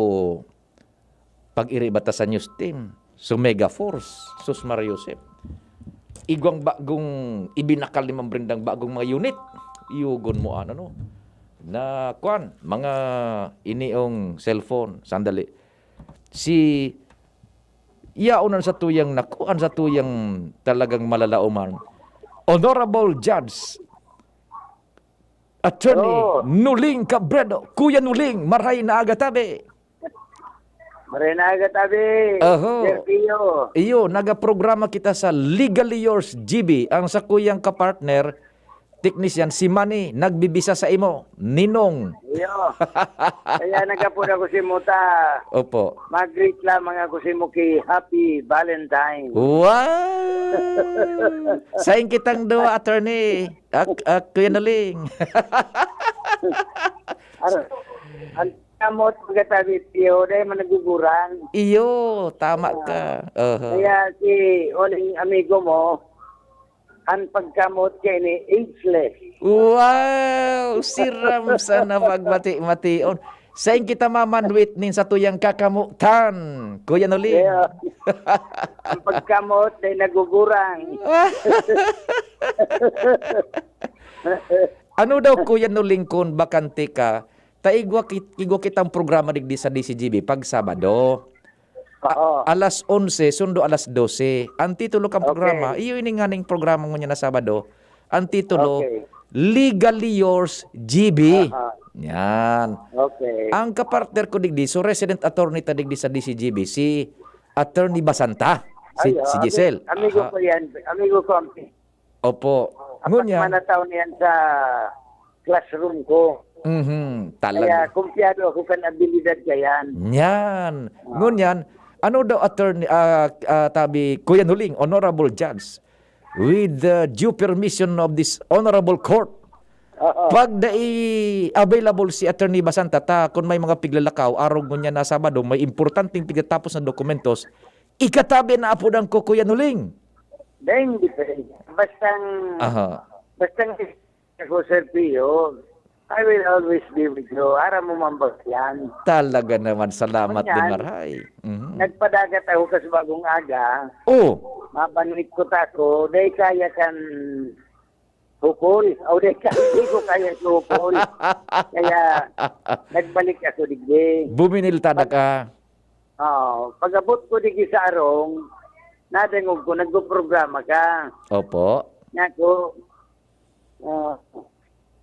pag-iri bata sa news team, so Mega Force, sus Maria Josep. Igwang bagong ibinakal ni Ma'am Brendang bagong mga unit. Yugon mo, ano, no? Na, kwan, mga iniong cellphone. Sandali. Si, yaon an satuyang, naku, an satuyang talagang malalaoman. Honorable Judge, Attorney Oh. Nuling Cabredo. Kuya Nuling, maray na aga tabi. Maray na aga tabi, Oho. Sir Pio. Iyo, nagaprograma kita sa Legally Yours G B. Ang sakuyang kapartner, teknisyan, si Manny, nagbibisa sa imo. Ninong. Iyo. Kaya nagapod ako si Muta. Opo. Mag-greet lamang ako si Muki. Happy Valentine. Wow! Sain kitang duwa, attorney. Ak-, ak-, Kuya Naling. Ar-, ang kamot pagkatabi, Pio, dahil man naguguran. Iyo, tama ka. Oho. Kaya si Oling amigo mo, ang pagkamot kay ni ageless. Wow! Siram sana pagmati-mation. Sain kita mamanwit nin satuyang kakamotan, Kuya Noling? Yeah. Ang pagkamot ay naguguran. Ano daw, Kuya Noling, kun bakante ka, ta igwa kit-, igwa kitang programa digdi sa D C G B pag Sabado. A-, Oo. alas onse, sundo alas dose. Ang titulo kan Okay. programa, iyo ini nganing programa ngunyan na Sabado. Ang titulo, Okay. Legally Yours, G B. Aha. Yan. Okay. Ang kapartner ko digdi, so resident attorney ta digdi sa D C G B, si Attorney Basanta, si, Ay, si ah, Giselle. ami-, amigo Aha. ko yan. Amigo ko ang Opo. Apat Ngunyan. man na taon yan sa classroom ko. Mhm, Kaya talaga. kumpiyado ako kan abilidad ka yan. Yan. Ah. Ngunyan, ano daw, attorney, ah, ah, tabi, Kuya Nuling, Honorable Judge, with the due permission of this honorable court, Oo. pag dai available si Attorney Basanta, ta kun may mga piglalakaw, arog ngunyan na Sabado, may importanteng pigtatapos na dokumentos, ikatabi na apodan ko, Kuya Nuling. Dahil hindi pwede. Bastang, Aha. bastang ako, Sir Pio, I will always be with you. Aram mo man ba yan? Talaga naman, salamat Ngunyan, din, Maray. Mhm. nagpadagat ako kas bagong aga. Oh. Mabanwit ko ta ako, dahil kaya kan hukol. O, dahil kaya, di ko kaya sa hukol. Kaya, nagbalik ako digdi. Buminiltada Pag- ka. Oo. Pag-abot ko digdi sa arong, nadangog ko, nagpo-programa ka. Opo. Nga ko, ah,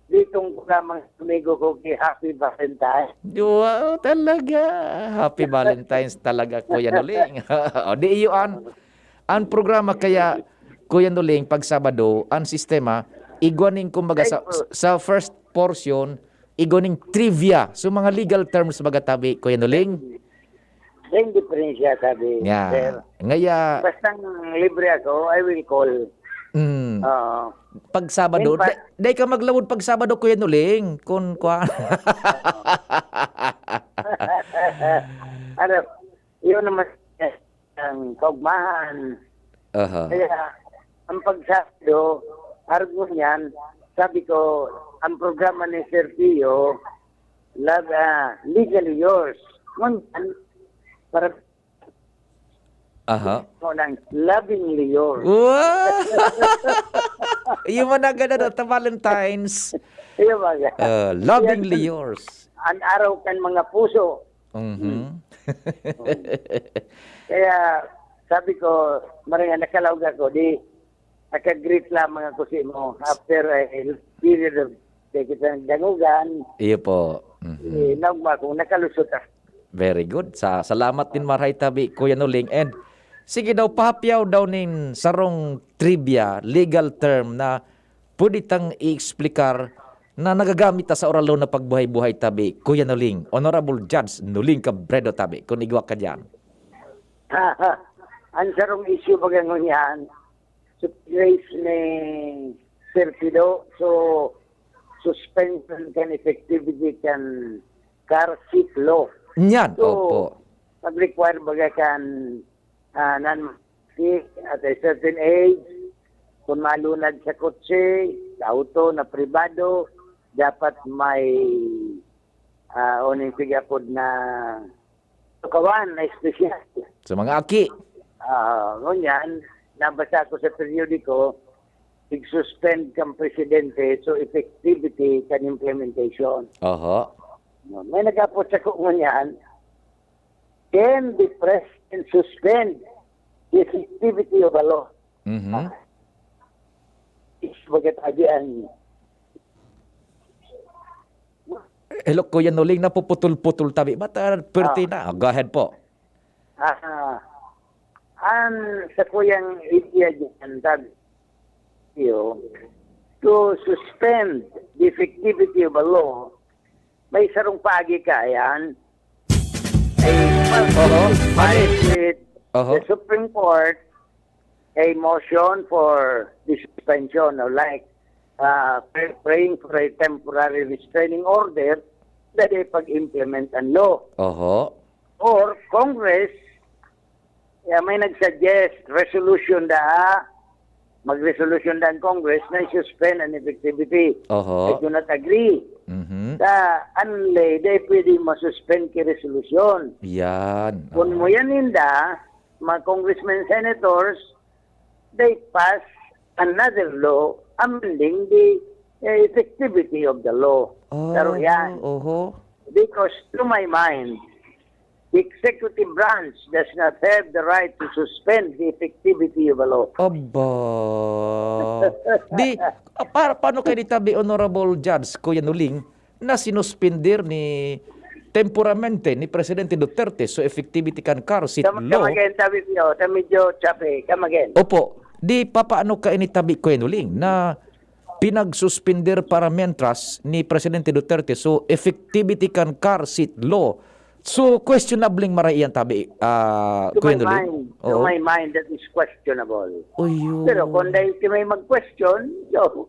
ditong ko lamang amigo ko kay Happy Valentine. Wow, talaga. Happy Valentine's talaga, Kuya Nuling. O, di iyo an, an programa kaya, Kuya Nuling, pag Sabado, ang sistema, igwa ning, kumbaga, sa, Ay, po. sa first portion, igwa ning trivia. So, mga legal terms, baga tabi, Kuya Nuling. Same diferensya, sabi, sir. Ngaya, bastang libre ako, I will call. Mm. Oo. Pag Sabado, In fact, di, di ka maglawod pag Sabado, Kuya Nuling, kun kwa. Ano, yun naman ang kaugmahan. Aha. Kaya, ang pag Sabado, arog ngunyan, sabi ko, ang programa ni Sir Pio, love, ah, legally yours. Ngunyan, para Aha. Mo lang, lovingly yours. Wow! Iyo man na ganun, at Valentine's. Iyo ba nga? Uh, lovingly yours. An araw kan mga puso. Mhm. Hmm. Kaya sabi ko, maray nga nakalaog ako, di, naka-greet lamang ako sa imo after a period of, di kita nagdangugan. Iyo po. Mhm. Eh, naugma akong nakalusot ako. Very good. Sa, salamat din, marahay tabi, Kuya Nuling. And sige daw, pahapyaw daw nin sarong trivia, legal term na pwede tang i-explicar na nagagamit ta sa oral law na pagbuhay-buhay tabi, Kuya Nuling. Honorable Judge Nuling Cabredo tabi, kung igwa ka diyan. Ang sarong issue baga ngunyan, so, raise ni Sir Pido, so, suspension kan effectivity kan car seat law. Nyan, So, opo. Mag-require baga kan, ah, nan-, at a certain age, kung malunag sa kotse, sa auto na pribado, dapat may, ah, uning pigapod na tukawan na espesyal. Sa mga aki. Ah, ngunyan, nabasa ko sa periodiko, ig-suspend kang presidente, so effectivity kan implementation. Oho. May nag-apot sa ko ngunyan, can the president suspend the effectivity of a law? Mhm. Ah, is bagat agi ang Hello, Kuya Nuling, napuputol-putol tabi. Ba't, ah, pwerte Ah. na? Ah, go ahead po. Ah, ang sa kuyang idea dyan, sabi, you, to suspend the effectivity of a law, may sarong paagi ka, ayan. Ay, Oo. Mali. Mali. Oho. The Supreme Court a motion for the suspension or like, uh, pray-, praying for a temporary restraining order na di pag-implement ang law. Oho. Or Congress, yeah, may nag-suggest resolution da, mag-resolution da ang Congress na i-suspend ang effectivity. Oho. I do not agree. Mhm. Da, unless, di pwede ma-suspend ki resolution. Yan. Kung Oho. mo yan, inda, mga congressmen, senators, they pass another law amending the, eh, effectivity of the law. Ah, Pero yan. oho. Because to my mind, the executive branch does not have the right to suspend the effectivity of a law. Aba. Di, ah, para, paano kayo nitabi, Honorable Judge, Kuya Nuling, na sinuspender ni, temporamente ni Presidente Duterte, so effectivity kan car seat Come, law. come again, sabi niyo, ta medyo choppy. Come again. Opo. Di papaano ka initabi, Kuya Nuling, na pinagsuspender para mientras ni Presidente Duterte, so effectivity kan car seat law. So, questionable maray iyan tabi, ah, To Kuya my Nuling? mind, to Oo. my mind, that is questionable. Oyo. Pero kung dahil ka may mag-question, so,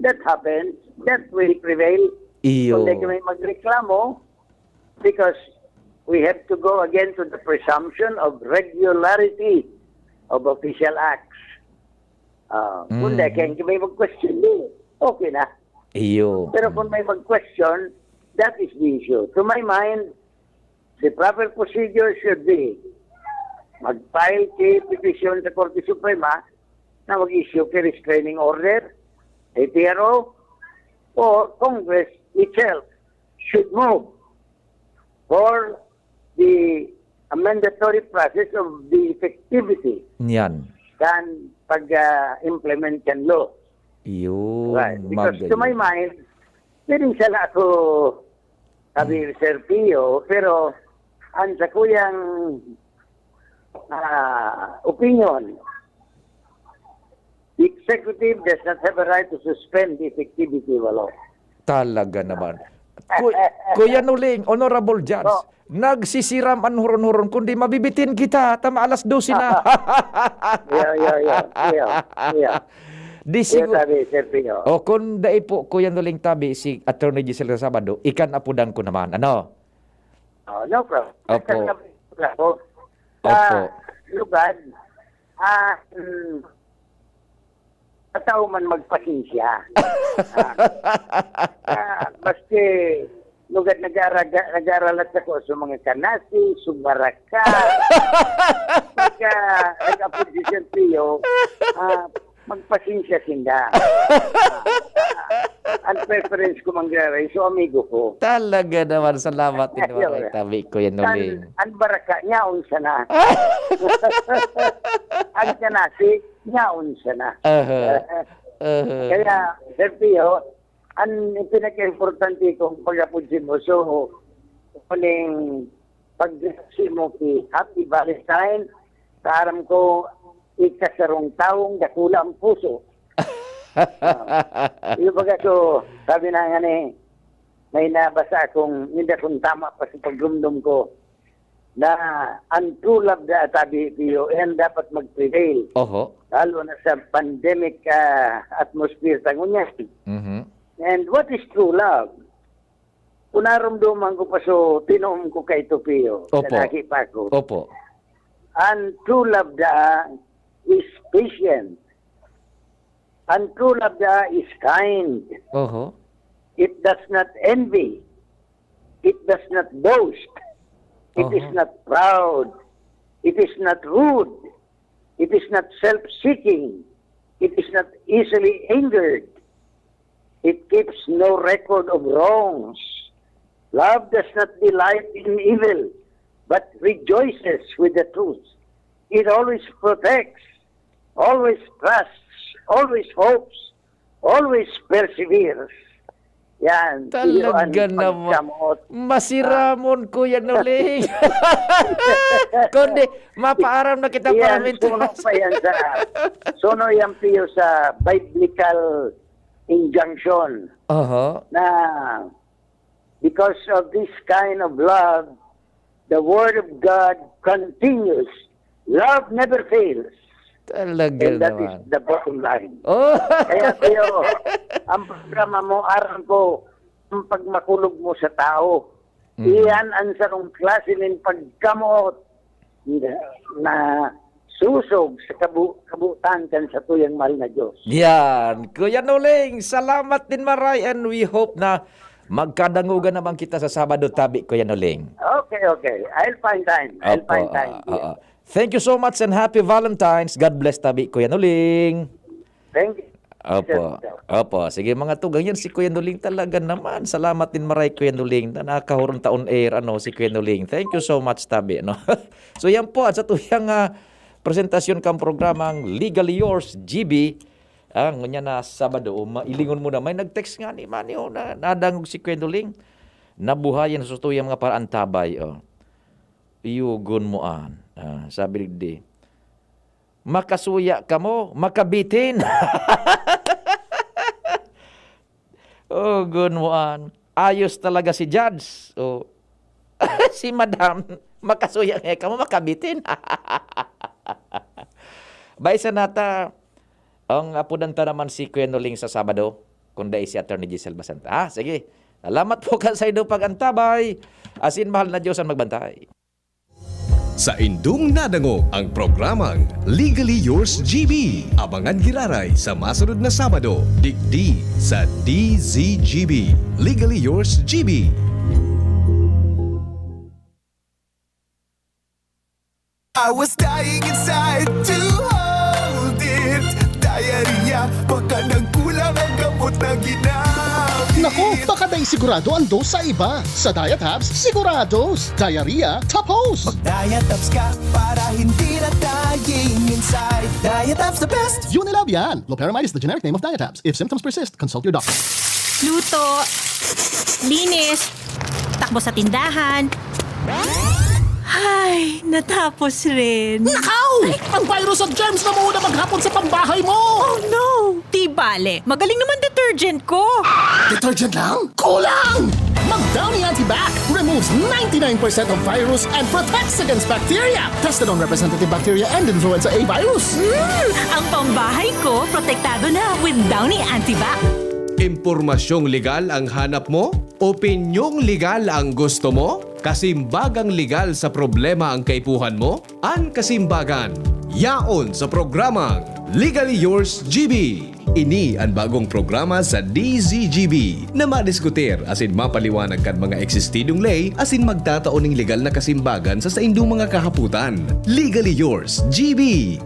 that happens. That will prevail. Iyo. Kung dahil ka may magreklamo, because we have to go again to the presumption of regularity of official acts. Ah, kung Mm. dahil ka may mag-question, di, okay na. Iyo. Pero kung may mag-question, that is the issue. To my mind, the proper procedure should be mag-file ki petition sa Korte Suprema na mag-issue ki restraining order, A T R O, or Congress itself should move for the mandatory process of the effectivity Yan. kan pag, ah, implement kan law. Yun, Right. Because to magaling. my mind, piling siya na ako, sabi Hmm. ni Sir Pio, pero ang sa kuyang, ah, opinion, the executive does not have a right to suspend the effectivity of a law. Talaga naman. Ku-, Kuya Noling, Honorable Judge, Oh. nagsisiram an huron-huron, kundi mabibitin kita, tama alas dose na. Yeah, yeah, yeah, yeah, yeah. Di Kaya siguro, sabi, Sir Pino. O, kung dai po, Kuya Noling, tabi si Attorney Giselle sa Sabado, ikan apudan ko naman. Ano? Oh, no problem. Opo. Basta nga, ako, sa Opo. lugar, ah, mm, sa tao man magpasensya. Ah, ah, maski lugad nag-aaraga-, nag-aaralat ako sa mga kanasi, subaraka. Pagka nag-apod si Sir Pio, ah, magpasensya sinda. Ah, ang preference ko mangyari, so amigo ko. Talaga naman, salamat din, Ayaw mga na. tabi, Kuya Noling. An, an baraka, nyaon sana. Ang kanasi, nyaon sana. Aha. Aha. Kaya, Sir Pio, ang pinaka-importante kong pag-apod si Boso, uling pag-si mo ki Happy Valentine, kaaram ko, ikasarong tawong dakula ang puso. Ah, yung baga, so, sabi na nga ni, may nabasa akong, hindi akong tama pa sa pagrumdom ko, na ang true love na tabi, Pio, yan dapat mag-prevail. Oho. Lalo na sa pandemic, ah, atmosphere sa ngunyan. Mhm. And what is true love? Kung narumduman ko pa, so, tinuom ko kay Tupio, Opo. sa lagi pa ako. Opo. Ang true love da is patient. Ang true love da is kind. Oho. It does not envy. It does not boast. It is Oho. not proud. It is not rude. It is not self-seeking. It is not easily angered. It keeps no record of wrongs. Love does not delight in evil, but rejoices with the truth. It always protects, always trusts, always hopes, always perseveres. Yan, Talaga iyo ang naman. pagkamoot. Masiramon, Kuya Noling. Kundi, mapaaram na kita para Yan, mintu- suno pa yan sa, suno yan, Pio, sa biblical injunction Aha. na because of this kind of love, the word of God continues. Love never fails. Talaga And that is naman. the bottom line. Oh. Kaya, Pio, ang programa mo, aram ko, ang pagmakulog mo sa tao. Mm. Iyan ang sarong klase nin pagkamoot na, na susog sa kabu-, kabutan kan satuyang mahal na Diyos. Yan. Kuya Noling, salamat din maray, and we hope na magkadangogan naman kita sa Sabado tabi, Kuya Noling. Okay, okay. I'll find time. I'll Opo, find time. oo, oo. Thank you so much and happy Valentine's. God bless tabi, Kuya Noling. Thank you. Opo. Sir, sir. Opo. Sige, mga tugang, yan si Kuya Noling talaga naman. Salamat din maray, Kuya Noling, na nakahuron ta on air, ano, si Kuya Noling. Thank you so much, tabi, no? So, yan po, at sa tuyang, ah, presentasyon kang programang Legally Yours, G B, ah, ngunyan na Sabado, o mailingon mo na, may nag-text nga ni Manny, oh, na nadangog si Kuya Noling. Nabuhayan sa tuyang mga paraantabay, oh. Iyogon mo an. Ah, sabi digdi, "Makasuya kamo, makabitin." Oh, gunwaan. Ayos talaga si Judge. Oh. Si Madam, makasuya nga kamo, makabitin. Bay, sa nata, ang apudan ta naman si Kuya Noling sa Sabado, kung dai si Attorney Giselle Basanta. Ha? Sige. Salamat po kan saindo pag-antabay. Asin mahal na Diyos ang magbantay. Saindong nadangog ang programang Legally Yours G B. Abangan giraray sa masunod na Sabado, digdi sa D Z G B. Legally Yours G B. I was dying inside to hold it. Diarrhea, baka nagkulang ang gamot na ginamit. Naku, baka dai sigurado ang dose sa iba. Sa Diatabs, sigurados. Diarrhea, tapos. Mag-Diatabs ka para hindi na dying inside. Diatabs the best! Unilab yan. Loperamide is the generic name of Diatabs. If symptoms persist, consult your doctor. Luto, linis, takbo sa tindahan. Ay, natapos rin. Nakaw! Ay! Ang virus at germs na muna maghapon sa pambahay mo! Oh no! Di bale, magaling naman dito detergent ko. Detergent lang? Kulang! Mag-Downy Antibac removes ninety-nine percent of virus and protects against bacteria. Tested on representative bacteria and influenza A virus. Hmm, ang pambahay ko protektado na with Downy Antibac. Impormasyong legal ang hanap mo? Opinyong legal ang gusto mo? Kasimbagang legal sa problema ang kaipuhan mo? An Kasimbagan, yaon sa programang Legally Yours G B. Ini an bagong programa sa D Z G B na madiskutir asin mapaliwanag kan mga eksistidong ley asin magtatao ning legal na kasimbagan sa saindong mga kahapotan. Legally Yours G B,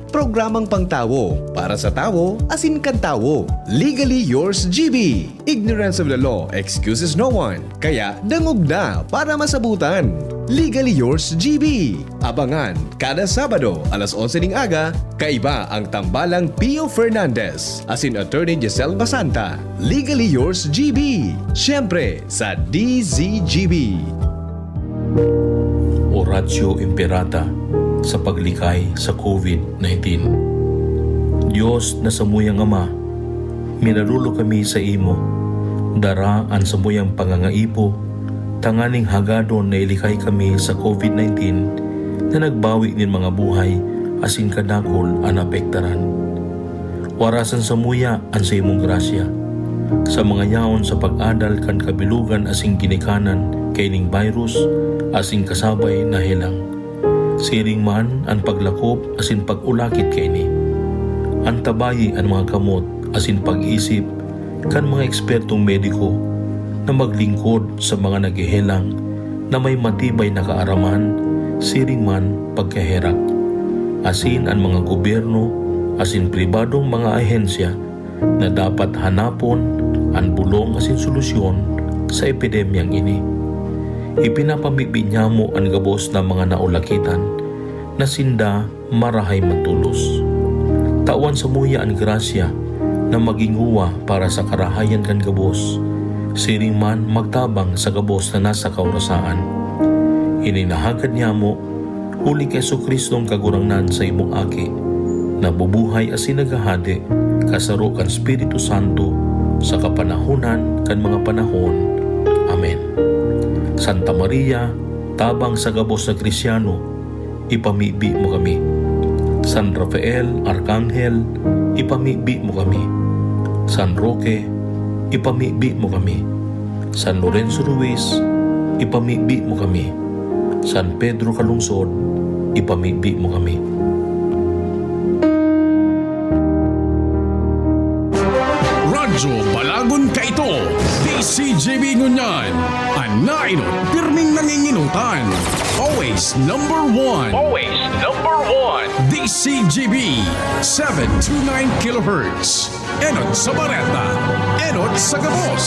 programang pangtawo, para sa tawo, asin kan tawo. Legally Yours G B. Ignorance of the law excuses no one. Kaya dangog na para masabutan. Legally Yours G B. Abangan kada Sabado alas onse ning aga, kaiba ang tambalang Pio Fernandez asin Attorney Giselle Basanta. Legally Yours G B. Siyempre sa D Z G B. Oratio Imperata sa paglikay sa COVID nineteen. Dios na samuyang Ama, minarolo kami sa imo. Dara an samuyang pangangaipo tanganing hagadon na ilikay kami sa COVID nineteen na nagbawi nin mga buhay asin kadakul an naapektaran. Warasan samuya an saimong grasya sa mga yaon sa pag-adal kan kabilogan asin ginikanan kaining virus asin kasabay na helang. Siring man an paglakop asin pag-ulakit kaini. Antabayi an mga kamot asin pag-isip kan mga ekspertong mediko na maglingkod sa mga naghehelang na may matibay na kaaraman siring man pagkaherak, asin an mga gobyerno asin pribadong mga ahensya na dapat hanapon an bolong asin solusyon sa epidemyang ini. Ipinapamibi niyamo an gabos na mga naulakitan na sinda marahay man tolos. Tawan samuya an grasya na magin guwa para sa karahayan kan gabos, siring man magtabang sa gabos na nasa kaorasaan. Ini nahagad niyamo huli ki Jesu-Cristong Kagurangnan sa imong Aki, na bubuhay asin naghahade kasaro kan Espiritu Santo sa kapanahonan kan mga panahon. Amen. Santa Maria, tabang sa gabos na Kristiano, ipamibi mo kami. San Rafael, Arkanghel, ipamibi mo kami. San Roque, ipamibi mo kami. San Lorenzo Ruiz, ipamibi mo kami. San Pedro Calungsod, ipamibi mo kami. Radyo Balagon Kaito, D C G B Ngunyan, an nainot pirming nanginginutan. Always number one. Always number one. D C G B, seven two nine kilohertz. Enot sa Bareta, enot sa Gabos.